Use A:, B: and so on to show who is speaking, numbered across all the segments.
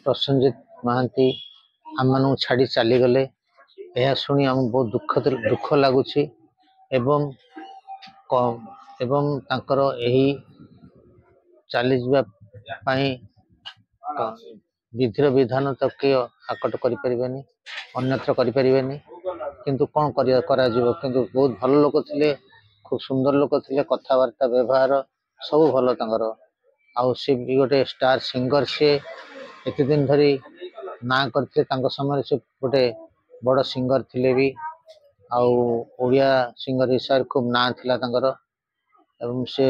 A: ପ୍ରସେନଜିତ ମହାନ୍ତି ଆମମାନଙ୍କୁ ଛାଡ଼ି ଚାଲିଗଲେ। ଏହା ଶୁଣି ଆମକୁ ବହୁତ ଦୁଃଖ ଦୁଃଖ ଲାଗୁଛି ଏବଂ ଏବଂ ତାଙ୍କର ଏହି ଚାଲିଯିବା ପାଇଁ ବିଧିର ବିଧାନ ତ କିଏ ଆକଟ କରିପାରିବେନି, ଅନ୍ୟତ୍ର କରିପାରିବେନି, କିନ୍ତୁ କ'ଣ କରିବା କରାଯିବ। କିନ୍ତୁ ବହୁତ ଭଲ ଲୋକ ଥିଲେ, ଖୁବ୍ ସୁନ୍ଦର ଲୋକ ଥିଲେ, କଥାବାର୍ତ୍ତା ବ୍ୟବହାର ସବୁ ଭଲ ତାଙ୍କର। ଆଉ ସେ ବି ଗୋଟେ ଷ୍ଟାର ସିଙ୍ଗର, ସିଏ ଏତେ ଦିନ ଧରି ନାଁ କରିଥିଲେ। ତାଙ୍କ ସମୟରେ ସେ ଗୋଟେ ବଡ଼ ସିଙ୍ଗର ଥିଲେ ବି, ଆଉ ଓଡ଼ିଆ ସିଙ୍ଗର ହିସାବରେ ଖୁବ୍ ନାଁ ଥିଲା ତାଙ୍କର। ଏବଂ ସେ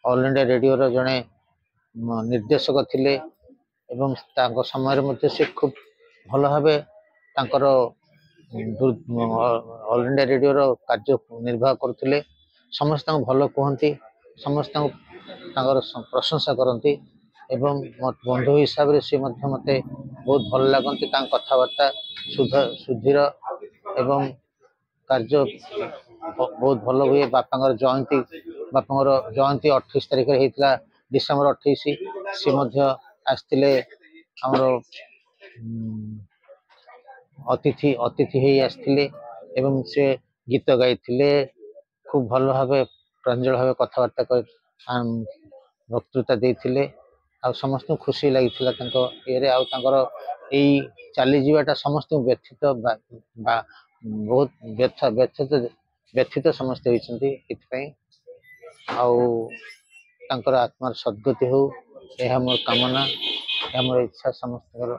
A: ଅଲ୍ ଇଣ୍ଡିଆ ରେଡ଼ିଓର ଜଣେ ନିର୍ଦ୍ଦେଶକ ଥିଲେ ଏବଂ ତାଙ୍କ ସମୟରେ ମଧ୍ୟ ସେ ଖୁବ୍ ଭଲ ଭାବେ ତାଙ୍କର ଅଲ୍ ଇଣ୍ଡିଆ ରେଡ଼ିଓର କାର୍ଯ୍ୟ ନିର୍ବାହ କରୁଥିଲେ। ସମସ୍ତେ ତାଙ୍କୁ ଭଲ କୁହନ୍ତି, ସମସ୍ତେ ତାଙ୍କର ପ୍ରଶଂସା କରନ୍ତି ଏବଂ ବନ୍ଧୁ ହିସାବରେ ସେ ମଧ୍ୟ ମୋତେ ବହୁତ ଭଲ ଲାଗନ୍ତି। ତାଙ୍କ କଥାବାର୍ତ୍ତା ସୁଧୀର ଏବଂ କାର୍ଯ୍ୟ ବହୁତ ଭଲ ହୁଏ। ବାପାଙ୍କର ଜୟନ୍ତୀ 28 ତାରିଖରେ ହେଇଥିଲା, ଡିସେମ୍ବର 28। ସେ ମଧ୍ୟ ଆସିଥିଲେ, ଆମର ଅତିଥି ହେଇ ଆସିଥିଲେ ଏବଂ ସେ ଗୀତ ଗାଇଥିଲେ। ଖୁବ୍ ଭଲ ଭାବେ, ପ୍ରାଞ୍ଜଳ ଭାବେ କଥାବାର୍ତ୍ତା କରି ବକ୍ତୃତା ଦେଇଥିଲେ ଆଉ ସମସ୍ତଙ୍କୁ ଖୁସି ଲାଗିଥିଲା ତାଙ୍କ ଇଏରେ। ଆଉ ତାଙ୍କର ଏଇ ଚାଲିଯିବାଟା ସମସ୍ତଙ୍କୁ ବ୍ୟଥିତ ବା ବହୁତ ବ୍ୟଥା ବ୍ୟଥିତ ବ୍ୟଥିତ ସମସ୍ତେ ହୋଇଛନ୍ତି ଏଥିପାଇଁ। ଆଉ ତାଙ୍କର ଆତ୍ମାର ସଦ୍ଗତି ହଉ, ଏହା ମୋର କାମନା, ଏହା ମୋର ଇଚ୍ଛା ସମସ୍ତଙ୍କର।